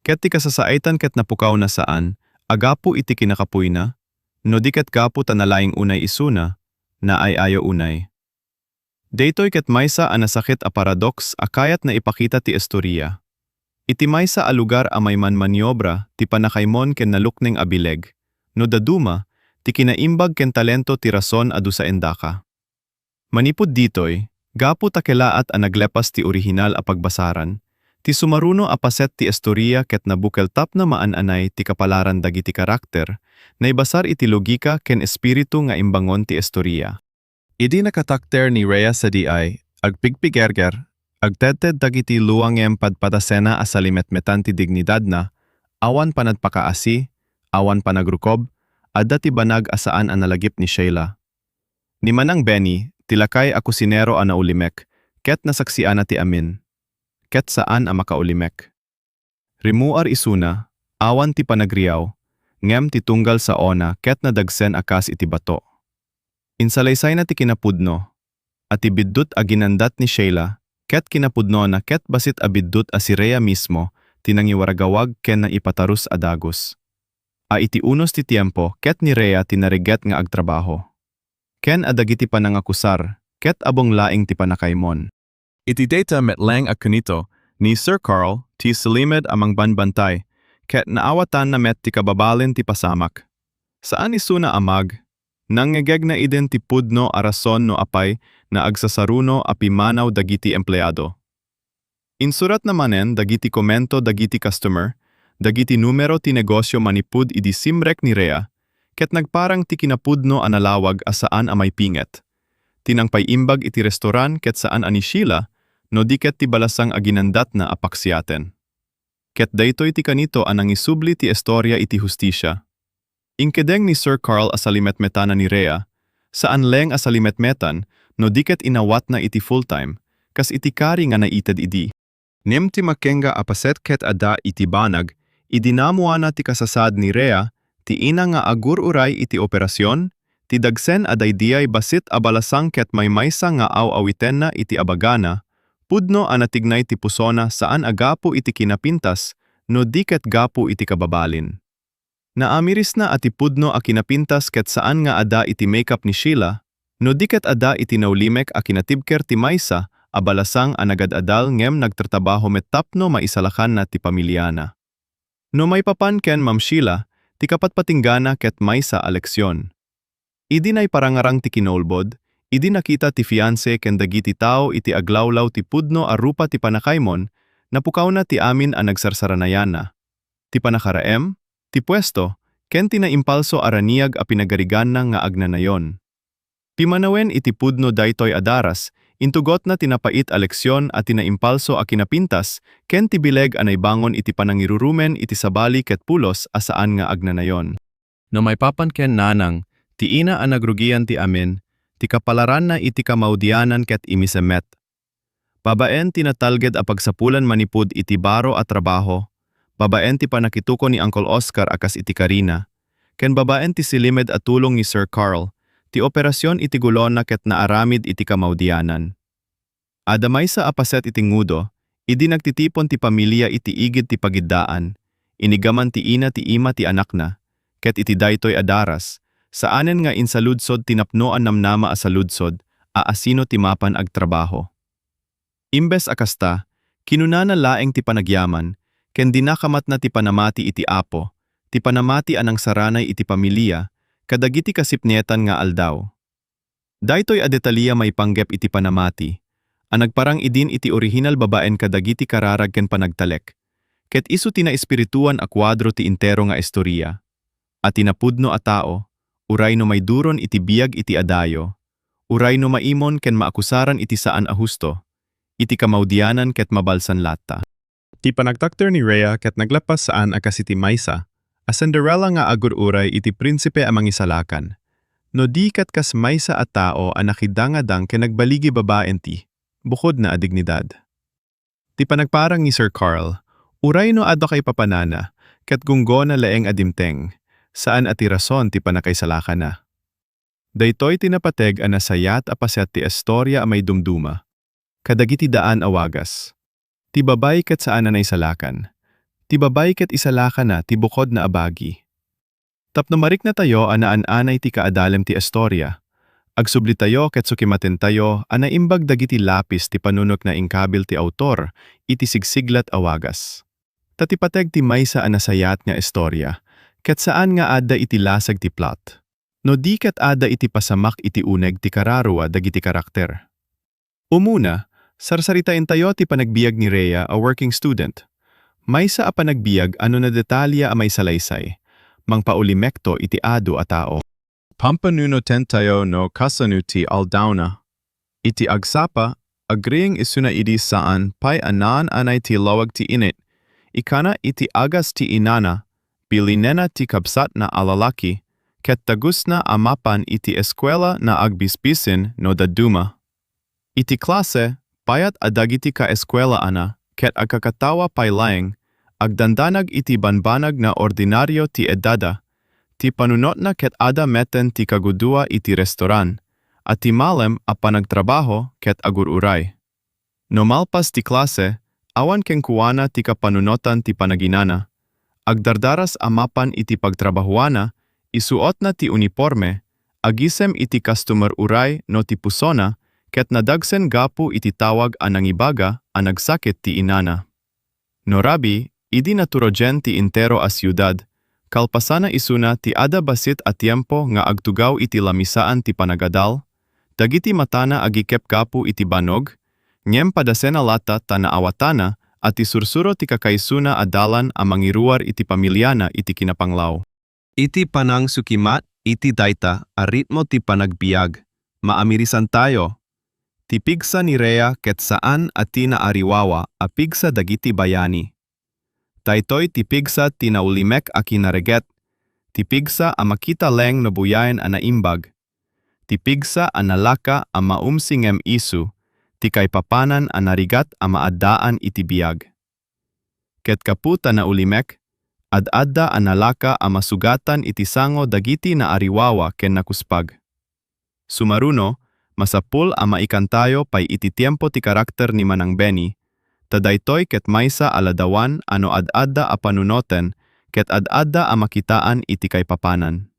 Ket ti kasasaaitan ket napukawna saan a gapu iti kinakapuyna, no di ket gapu ta nalaing unay isuna, naay-ayo unay." Daytoy ket maysa a nasakit a paradoks a kayatna ipakita ti istoria. Iti maysa a lugar a maimanmaniobra ti pannakaimon ken nalukneng a bileg, no dadduma, ti kinaimbag ken talento ti rason a dusaendaka. Manipud ditoy, gapu ta kelaat a naglepas ti orihinal a pagbasaran, ti sumaruno a paset ti istoria ket nabukel tapno maan-anay ti kapalaran dagiti karakter, naibasar iti logika ken espiritu nga imbangon ti istoria. Idi nakatakder ni Rhea sadiay, agpigpigerger, agtedted dagiti lua ngem padpadasena a salimetmetan ti dignidadna, awan panagpakaasi, awan panagrukob, adda ti banag a saan a nalagip ni Sheila. Ni Manang Benny, ti lakay a kusinero a naulimek, ket nasaksiana ti amin. Ket saan a makaulimek. Rimmuar isuna, awan ti panagriaw, ngem ti tunggal saona ket nadagsen a kas iti bato. Insalaysayna ti kinapudno, a ti biddut a ginandat ni Sheila, ket kinapudnona ket bassit a biddut a si Rhea mismo ti nangiwaragawag ken naipatarus a dagus. A iti unos ti tiempo ket ni Rhea ti narigat nga agtrabaho. Ken a dagiti panangakusar, ket abong laeng ti pannakaimon. Iti dayta met laeng a kanito, ni Sir Carl ti salimed a mangbanbantay, ket naawatanna met ti kababalin ti pasamak. Saan isuna a mag-, nangngegegna idin ti pudno a rason no apay nga agsasaruno a pimmanaw dagiti empleado. Insuratna manen dagiti komento dagiti customer, dagiti numero ti negosyo manipud idi simrek ni Rhea, ket nagparang ti kinapudno a nalawag a saan a maipinget. Ti nangpaimbag iti restoran ket saan a ni Sheila, no di ket ti balasang a ginandatna a paksiaten. Ket daytoy ti kanito a nangisubli ti istoria iti hustisia. Inkedeng ni Sir Carl a salimetmetana ni Rhea, saan laeng a salimetmetan no di ket inawatna iti full-time, kas iti kari nga naited idi. Ngem ti makengga a paset ket adda iti banag, idi naammoana ti kasasaad ni Rhea, ti ina nga agur-uray iti operasion, ti dagsen a daydiay bassit a balasang ket maymaysa nga aw-awitenna iti abagana, pudno a natignay ti pusona saan a gapu iti kinapintas no di ket gapu iti kababalin. Naamirisna a ti pudno a kinapintas ket saan nga adda iti makeup ni Sheila, no di ket adda iti naulimek a kinatibker ti maysa a balasang a nagad-adal ngem nagtratrabaho met tapno maisalakanna ti pamiliana. No maipapan ken Ma'am Sheila, ti kapatpatinggana ket maysa a leksion. Idi naiparangarang ti kinaulbod, idi nakita ti fiancé ken dagiti tao iti aglawlaw ti pudno a rupa ti pannakaymon, napukawna ti amin a nagsarsaranayanna. Ti pannakaraem, ti puesto, ken ti naimpalso a raniag a pinagariganna nga agnanayon. Pimanawen iti pudno daytoy a daras, intugotna ti napait a leksion a ti naimpalso a kinapintas ken ti bileg a naibangon iti panangirurumen iti sabali ket pulos a saan nga agnanayon. No maipapan ken nanang, ti ina a nagrugian ti amin, ti kapalaranna iti kamaudianan ket imisemmet. Babaen ti natalged a pagsapulan manipud iti baro a trabaho, babaen ti pannakituko ni Uncle Oscar a kas iti karina, ken babaen ti silimed a tulong ni Sir Carl, ti operasion iti gulona ket naaramid iti kamaudianan. Adda maysa a paset iti ngudo, idi nagtitipon ti pamilia iti igid ti pagiddaan, inigaman ti ina ti ima ti anakna, ket iti daytoy a daras, saanen nga insaludsod ti napno a namnama a saludsod a asino ti mapan agtrabaho. Imbes a kasta, kinunana laeng ti panagyaman, ken dinakamatna ti panamati iti Apo, ti panamati a nangsaranay iti pamilia, kadagiti kasipnietan nga aldaw. Daytoy a detalye maipanggep iti panamati, a nagparang idin iti orihinal babaen kadagiti kararag ken panagtalek, ket isu ti naespirituan a kuadro ti entero nga istoria, a ti napudno a tao, uray no maiduron iti biag iti adayo, uray no maimon ken maakusaran iti saan a husto, iti kamaudianan ket mabalsan latta. Ti panagtakder ni Rhea ket naglapas saan a kas iti maysa a Cinderella nga agur-uray iti prinsipe a mangisalakan, no di ket kas maysa a tao a nakidangadang ken nagbaligi babaen ti bukodna a dignidad. Ti panagparang ni Sir Carl, uray no adda kaipapanana, ket gunggona laeng a dimteng, saan a ti rason ti pannakaisalakanna. Daytoy ti napateg a nasayaat a paset ti istoria a maidumduma kadagiti daan a wagas. Ti babbai ket saan a naisalakan. Ti babbai ket isalakanna ti bukodna a bagi. Tapno mariknatayo a naan-anay ti kaadalem ti istoria, agsublitayo ket sukimatentayo a naimbag dagiti lapis ti panunotna inkabil ti autor iti sigsiglat a wagas. Ta ti pateg ti maysa a nasayaat nga istoria, ket saan nga adda iti lasag ti plot, no di ket adda iti pasamak iti uneg ti kararua dagiti karakter. Umuna, sarsaritaentayo ti panagbiag ni Rhea a working student. Maysa a panagbiag a no nadetalye a maisalaysay, mangpaulimekto iti adu a tao. Pampanunotentayo no kasano ti aldawna. Iti agsapa, agriing isuna idi saan pay a naan-anay ti lawag ti init, ikkana iti agas ti inana, bilinenna ti kabsatna a lalaki, ket dagusna a mapan iti eskuela nga agbisbisin no dadduma. Iti klase, payat a dagiti kaeskuelaanna ket agkakatawa pay laeng, agdandanag iti banbanag nga ordinario ti edada, ti panunotna ket adda metten ti kagudua iti restoran, a ti malem a panagtrabaho ket agur-uray. No malpas ti klase, awan kenkuana ti kapanunotan ti panaginana. Agdardaras a mapan iti pagtrabahoanna, isuotna ti uniporme, agisem iti customer uray no ti pusona, ket nadagsen gapu iti tawag a nangibaga a nagsakit ti inana. No rabii, idi naturogen ti entero a siudad, kalpasanna isuna ti adda bassit a tiempo nga agtugaw iti lamisaan ti panagadal, dagiti matana agikep gapu iti bannog, ngem padasenna latta ta naawatanna a ti sursuro ti kakaisuna a dalan a mangiruar iti pamiliana iti kinapanglaw. Iti panangsukimat iti dayta a ritmo ti panagbiag, maamirisantayo. Ti pigsa ni Rhea ket saan a ti naariwawa a pigsa dagiti bayani. Daytoy ti pigsa ti naulimek a kinareget, ti pigsa a makita laeng no buyaen a naimbag, ti pigsa a nalaka a maumsi ngem isu ti kaipapanan a narigat a maaddaan iti biag. Ket gapu ta naulimek, ad-adda a nalaka a masugatan iti sango dagiti naariwawa ken nakuspag. Sumaruno, masapul a maikantayo pay iti tiempo ti karakter ni Manang Benny, ta daytoy ket maysa a ladawan a no ad-adda a panunoten ket ad-adda a makitaan iti kaipapanan.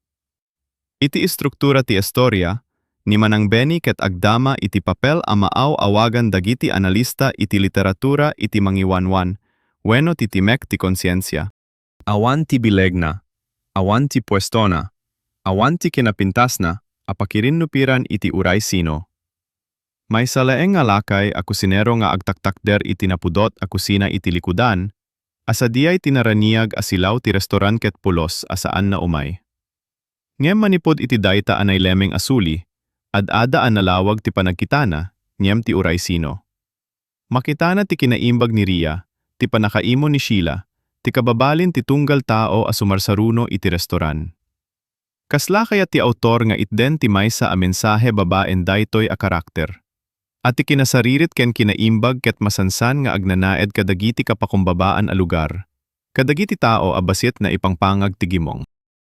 Iti istruktura ti istoria, ni Manang Benny ket agdama iti papel a maaw-awagan dagiti analista iti literatura iti mangiwanwan wenno ti timek ti konsiensia. Awan ti bilegna, awan ti puestona, awan ti kinapintasna a pakirinnupiran iti uray sino. Maysa laeng nga lakay a kusinero nga agtaktakder iti napudot a kusina iti likudan, a sadiay ti naraniag a silaw ti restoran ket pulos a saan na umay. Ngem manipud iti dayta a nailemeng a suli, ad-ada a nalawag ti panagkitana, ngem ti uray sino. Makitana ti kinaimbag ni Ria, ti pannakaimon ni Sheila, ti kababalin ti tunggal tao a sumarsaruno iti restoran. Kasla kayat ti autor nga itden ti maysa a mensahe babaen daytoy a karakter? A ti kinasaririt ken kinaimbag ket masansan nga agnanaed kadagiti kapakumbabaan a lugar, kadagiti tao a bassit naipangpangag ti gimong.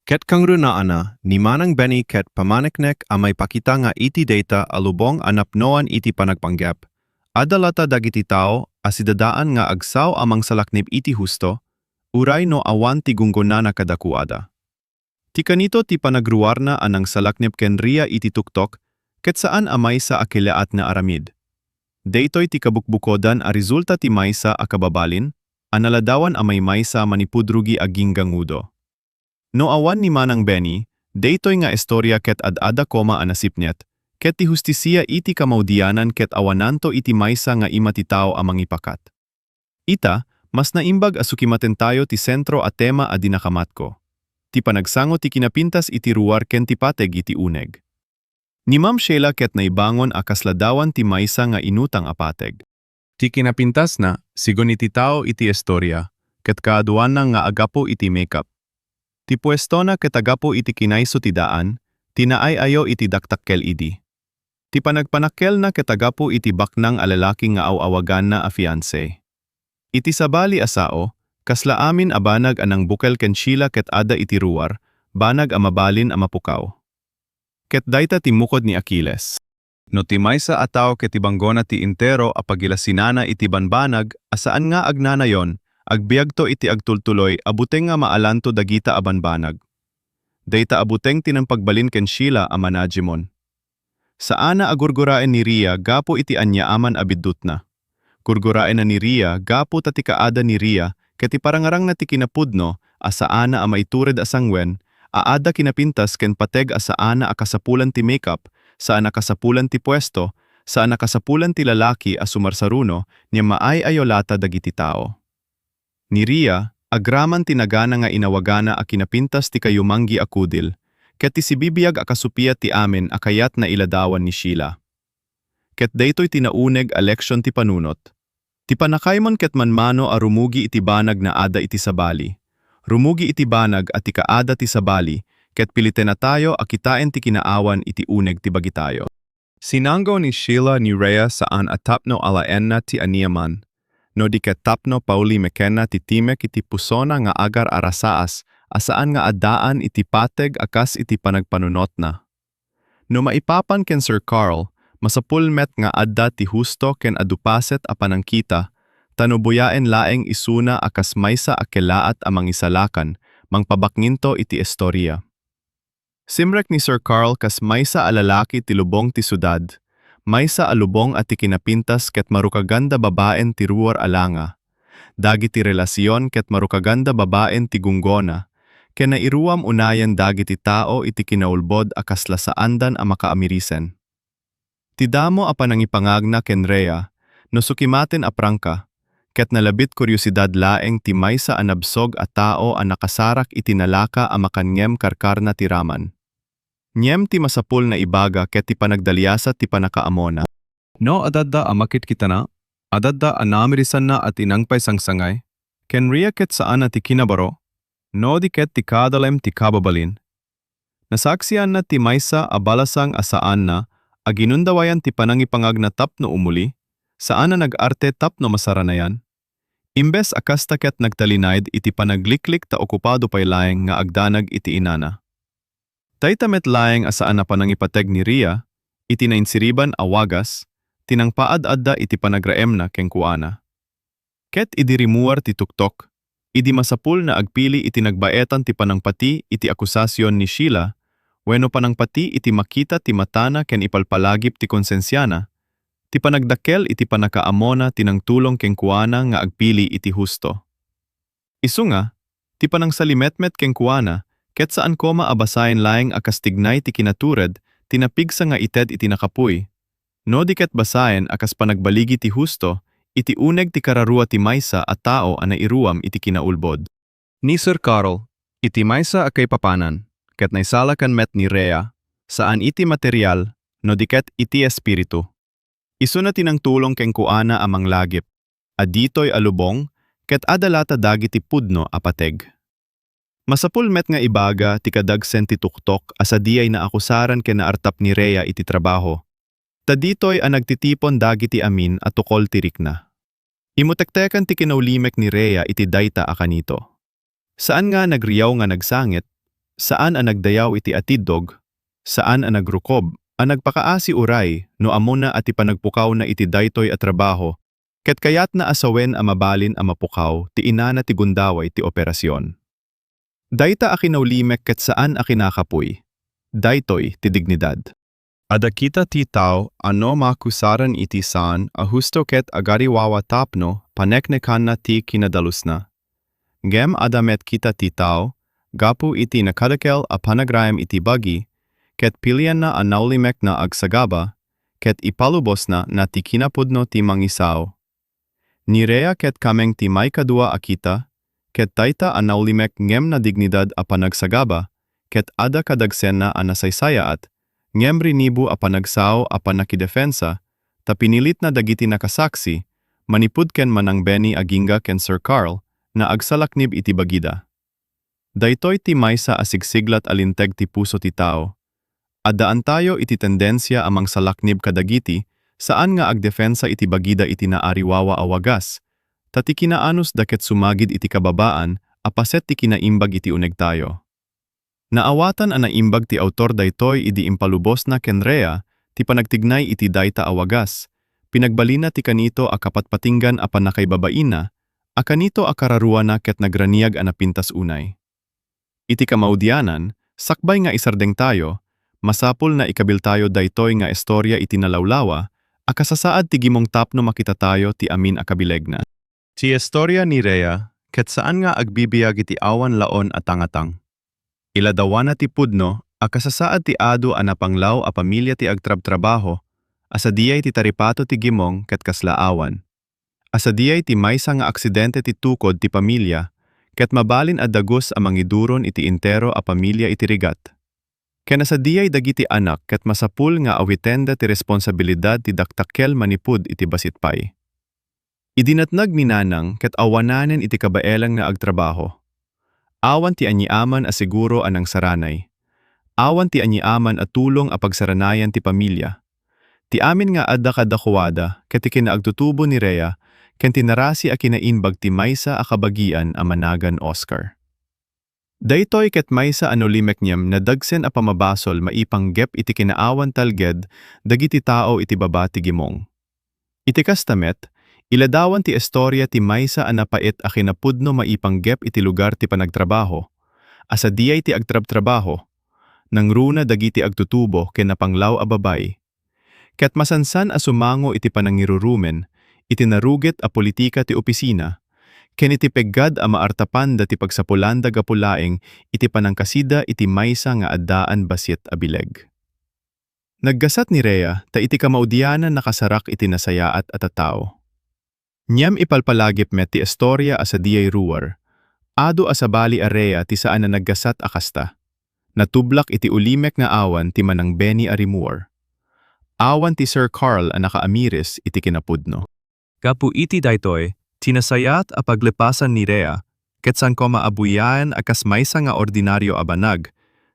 Ket kangrunaanna, ni Manang Benny ket pamaneknek a maipakita nga iti dayta a lubong a napnoan iti panagpanggep, adda latta dagiti tao a sidadaan nga agsaw a mangsalaknib iti husto, uray no awan ti gunggonana kadakuada. Ti kanito ti panagruarna a nangsalaknib ken Ria iti tuktok, ket saan a maysa a keleat nga aramid. Daytoy ti kabukbukodan a resulta ti maysa a kababalin a naladawan a maymaysa manipud rugi a ginggangudo. No awan ni Manang Benny, daytoy nga istoria ket ad-ada koma a nasipnet, ket ti hustisia iti kamaudianan ket awananto iti maysa nga ima ti tao a mangipakat. Ita, mas naimbag a sukimatentayo ti sentro a tema a dinakamatko. Ti panagsango ti kinapintas iti ruar ken ti pateg iti uneg. Ni Ma'am Sheila ket naibangon a kas ladawan ti maysa nga inutang a pateg. Ti kinapintasna, sigun iti tao iti istoria, ket kaaduanna nga agapu iti makeup. Ti puestona ket agapu iti kinaiso ti daan, ti naay-ayo iti dakdakkel idi. Ti panagpanakkelna ket agapu iti baknang a lalaki nga aw-awaganna a fiancé. Iti sabali a sao, kasla amin a banag a nangbukel ken Sheila ket adda iti ruar, banag a mabalin a mapukaw. Ket dayta ti mukod ni Achilles. No ti maysa a tao ket ibanggona ti entero a pagilasinana iti banbanag a saan nga agnanayon, agbiagto iti agtultuloy a buteng nga maalanto dagita a banbanag. Dayta a buteng ti nangpagbalin ken Sheila a managimon. Saana a gurguraen ni Ria gapu iti ania a man a biddutna. Gurguraenna ni Ria gapu ta ti kaada ni Ria ket ti parangarangna ti kinapudno a saana a maitured a sanguen, a adda kinapintas ken pateg a saana a kasapulan ti makeup, saan a kasapulan ti puesto, saan a kasapulan ti lalaki a sumarsaruno, ngem maay-ayo latta dagiti tao. Ni Ria, agraman ti nagana nga inawagana a kinapintas ti kayumanggi a kudil, ket ti sibibiag a kasupiat ti amin a kayat nailadawan ni Sheila. Ket daytoy ti nauneg a leksion ti panunot. Ti pannakaimon ket manmano a rumugi iti banag nga adda iti sabali. Rumugi iti banag a ti kaada ti sabali, ket pilitenatayo a kitaen ti kinaawan iti uneg ti bagitayo. Sinanggo ni Sheila ni Ria saan a tapno alaenna ti aniaman, no di ket tapno paulimekenna ti timek iti pusona nga agar-arasaas a saan nga addaan iti pateg a kas iti panagpanunotna. No maipapan ken Sir Carl, masapul met nga adda ti husto ken adu paset a panangkita, ta no buyaen laeng isuna a kas maysa a kelaat a mangisalakan, mangpabaknginto iti istoria. Simrek ni Sir Carl kas maysa a lalaki ti lubong ti siudad, maysa a lubong a ti kinapintas ket marukaganda babaen ti ruar a langa. Dagiti relasion ket marukaganda babaen ti gunggona, ken nairuam unayen dagiti tao iti kinaulbod a kasla saandan a makaamirisen. Ti damo a panangipangagna ken Ria, no sukimaten a prangka, ket nalabit kuriosidad laeng ti maysa a nabsog a tao a nakasarak iti nalaka a makanngem karkarna ti raman. Ngem ti masapul nga ibaga ket ti panagdaliasat ti pannakaamona. No adda a makitkitana, adda a naamirisanna a ti nangpaisangsangay, ken Ria ket saan a ti kinabaro, no di ket ti kadalem ti kababalin. Nasaksianna ti maysa a balasang a saanna a ginundawayan ti panangipangagna tapno umuli, saan a nag-arte tapno masaranayan. Imbes a kasta ket nagtalinaed iti panagliklik ta okupado pay laeng nga agdanag iti inana. Dayta met laeng a saan a panangipateg ni Rhea iti nainsiriban a wagas ti nangpaad-adda iti panagraemna kenkuana. Ket idi rimmuar ti tuktok, idi masapulna agpili iti nagbaetan ti panangpati iti akusasion ni Sheila wenno panangpati iti makita ti matana ken ipalpalagip ti konsensiana, ti panagdakkel iti pannakaammona ti nangtulong kenkuana nga agpili iti husto. Isu nga, ti panangsalimetmet kenkuana, ket saan koma a basaen laeng a kastignay ti kinatured ti napigsa nga ited iti nakapuy, no di ket basaen a kas panagbaligi ti husto iti uneg ti kararua ti maysa a tao a nairuam iti kinaulbod. Ni Sir Carl, iti maysa a kaipapanan, ket naisalakan met ni Rhea, saan iti material, no di ket iti espiritu. Isuna ti nangtulong kenkuana a manglagip, a ditoy a lubong, ket adda latta dagiti pudno a pateg. Masapul met nga ibaga ti kadagsen ti tuktok a sadiay naakusaran ken naartap ni Rhea iti trabaho. Ta ditoy a nagtitipon dagiti amin a tukol ti rikna. Immutektekan ti kinaulimek ni Rhea iti dayta a kanito. Saan nga nagriaw nga nagsangit, saan a nagdayaw iti atiddog, saan a nagrukob a nagpakaasi uray no ammona a ti panagpukawna iti daytoy a trabaho ket kayatna a sawen a mabalin a mapukaw ti inana ti gundaway ti operasion. Dayta a kinaulimek ket saan a kinakapuy. Daytoy ti dignidad. Adda kita ti tao a no maakusaran iti saan a husto ket agariwawa tapno paneknekanna ti kinadalusna. Ngem adda met kita ti tao, gapu iti nakadakkel a panagraem iti bagi, ket pilienna a naulimek nga agsagaba, ket ipalubosna na ti kinapudno ti mangisao. Ni Rhea ket kameng ti maikadua a kita, ket dayta a naulimek ngem nadignidad a panagsagaba, ket adda kadagsenna a nasaysayaat, ngem rinibu a panagsao a pannakidefensa, ta pinilitna dagiti nakasaksi, manipud ken Manang Benny agingga ken Sir Carl, nga agsalaknib iti bagida. Daytoy ti maysa a sigsiglat a linteg ti puso ti tao. Addaantayo iti tendensia a mangsalaknib kadagiti saan nga agdefensa iti bagida iti naariwawa a wagas, ta ti kinaanusda ket sumagid iti kababaan a paset ti kinaimbag iti unegtayo. Naawatan a naimbag ti autor daytoy idi impalubosna ken Rhea ti panagtignay iti dayta a wagas, pinagbalinna ti kanito a kapatpatinggan a pannakaibabainna, a kanito a kararuana ket nagraniag a napintas unay. Iti kamaudianan, sakbay nga isardengtayo, masapul nga ikabiltayo daytoy nga istoria iti nalawlawa a kasasaad ti gimong tapno makitatayo ti amin a kabilegna. Ti istoria ni Rhea ket saan nga agbibiag iti awan laon a tangatang. Iladawana ti pudno a kasasaad ti adu a napanglaw a pamilia ti agtrabtrabaho, a sadiay ti taripato ti gimong ket kasla awan. A sadiay ti maysa nga aksidente ti tukod ti pamilia, ket mabalin a dagus a mangiduron iti entero a pamilia iti rigat. Ken a sadiay dagiti anak ket masapul nga awitenda ti responsabilidad ti dakdakkel manipud iti bassit pay. Idi natnag ni Nanang ket awananen iti kabaelan nga agtrabaho. Awan ti aniaman a siguro a nangsaranay. Awan ti aniaman a tulong a pagsaranayan ti pamilia. Ti amin nga adda kadakuada ket ti kinaagtutubo ni Rhea ken ti narasi a kinaimbag ti maysa a kabagian a managan Oscar. Daytoy ket maysa a naulimek ngem nadagsen a pammabasol maipanggep iti kinaawan talged dagiti tao iti baba ti gimong. Iti kasta met, iladawan ti istoria ti maysa a napait a kinapudno maipanggep iti lugar ti panagtrabaho, a sadiay ti agtrabtrabaho, nangruna dagiti agtutubo ken napanglaw a babai, ket masansan a sumango iti panangirurumen iti narugit a politika ti opisina, ken iti peggad a maartapanda ti pagsapulanda gapu laeng iti panangkasida iti maysa nga addaan bassit a bileg. Naggasat ni Rhea ta iti kamaudianan nakasarak iti nasayaat a tattao. Ngem ipalpalagip met ti istoria a sadiay ruar, adu a sabali a Rhea ti saan a naggasat a kasta. Natublak iti ulimek nga awan ti Manang Benny a rimmuar. Awan ti Sir Carl a nakaamiris iti kinapudno. Gapu iti daytoy, ti nasayaat a paglepasan ni Rhea, Ket saan koma a buyaen a kas maysa nga ordinario a banag,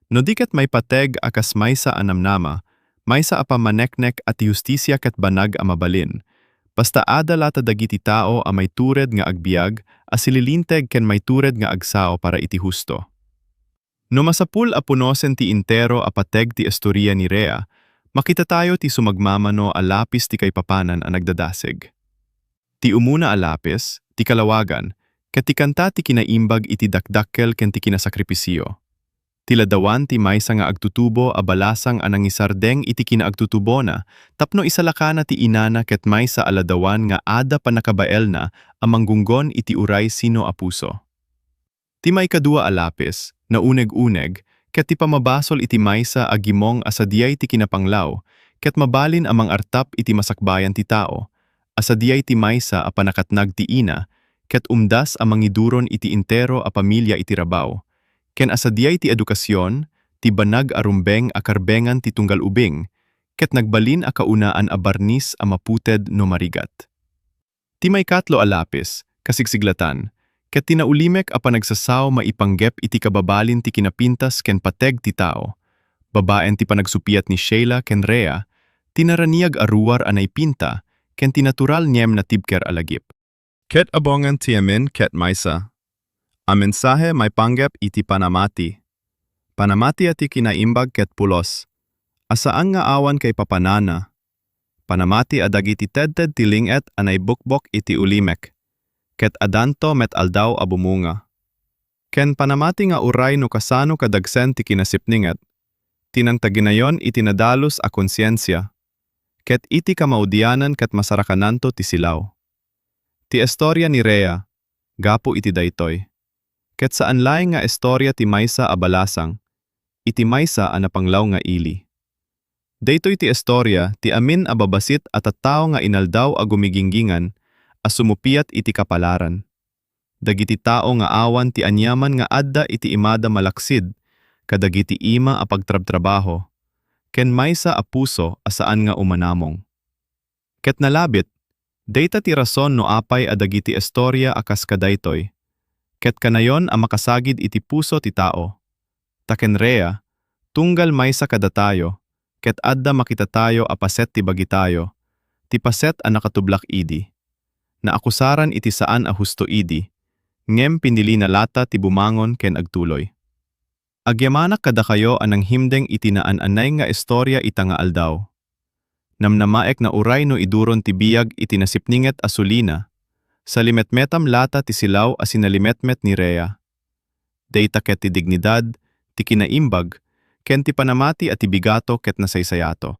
no di ket maipateg a kas maysa a namnama, maysa a pammaneknek a ti hustisia ket banag a mabalin. Basta adda latta dagiti tao a maitured nga agbiag a sililinteg ken maitured nga agsao para iti husto. No masapul a punosen ti entero a pateg ti istoria ni Rhea, makitatayo ti sumagmamano a lapis ti kaipapanan a nagdadasig. Ti umuna a lapis, ti kalawagan, ket ti kanta ti kinaimbag iti dakdakkel ken ti kinasakripisio. Ti ladawan ti maysa nga agtutubo a balasang a nangisardeng iti kinaagtutubona tapno isalakana ti inana ket maysa a ladawan nga adda pannakabaelna a manggunggon iti uray sino a puso. Ti maikadua a lapis, nauneg-uneg, ket ti pamabasol iti maysa a gimong a sadiay ti kinapanglaw, ket mabalin a mangartap iti masakbayan ti tao, a sadiay ti maysa a pannakatnag ti ina, ket umdas a mangiduron iti entero a pamilia iti rabaw, ken a sadiay ti edukasion, ti banag a rumbeng a karbengan ti tunggal ubing, ket nagbalin a kaunaan a barnis a maputed no marigat. Ti maikatlo a lapis, kasigsiglatan, ket ti naulimek a panagsasao maipanggep iti kababalin ti kinapintas ken pateg ti tao. Babaen ti panagsupiat ni Sheila ken Rhea, ti naraniag a ruar a naipinta, ken ti natural ngem natibker a lagip. Ket abangan ti amin ket maysa a mensahe maipanggep iti panamati. Panamati a ti kinaimbag ket pulos, a saan nga awan kaipapanana. Panamati a dagiti tedted ti ling-et a naibukbok iti ulimek, ket addanto met aldaw a bumunga. Ken panamati nga uray no kasano kadagsen ti kinasipninget, ti nangtaginayon iti nadalus a konsiensia, ket iti kamaudianan ket masarakananto ti silaw. Ti istoria ni Rhea, gapu iti daytoy. Ket saan laeng nga istoria ti maysa a balasang, iti maysa a napanglaw nga ili. Daytoy ti istoria ti amin a babasit a tattao nga inaldaw a gumiginggingan a sumupiat iti kapalaran. Dagiti tao nga awan ti aniaman nga adda iti imada malaksid kadagiti ima a pagtrabtrabaho, ken maysa a puso a saan nga umanamong. Ket nalabit, dayta ti rason no apay a dagiti istoria a kas kadaytoy, ket kanayon a makasagid iti puso ti tao. Ta ken Rhea, tunggal maysa kadatayo, ket adda makitatayo a paset ti bagitayo, ti paset a nakatublak idi. Naakusaran iti saan a husto idi, ngem pinilina latta ti bumangon ken agtuloy. Agyamanak kadakayo a nanghimdeng iti naan-anay nga istoria ita nga aldaw. Namnamaek nga uray no iduron ti biag iti nasipninget a sulina, salimetmetam latta ti silaw a sinalimetmet ni Rhea. Dayta ket ti dignidad, ti kinaimbag, ken ti panamati a ti bigato ket nasaysayato.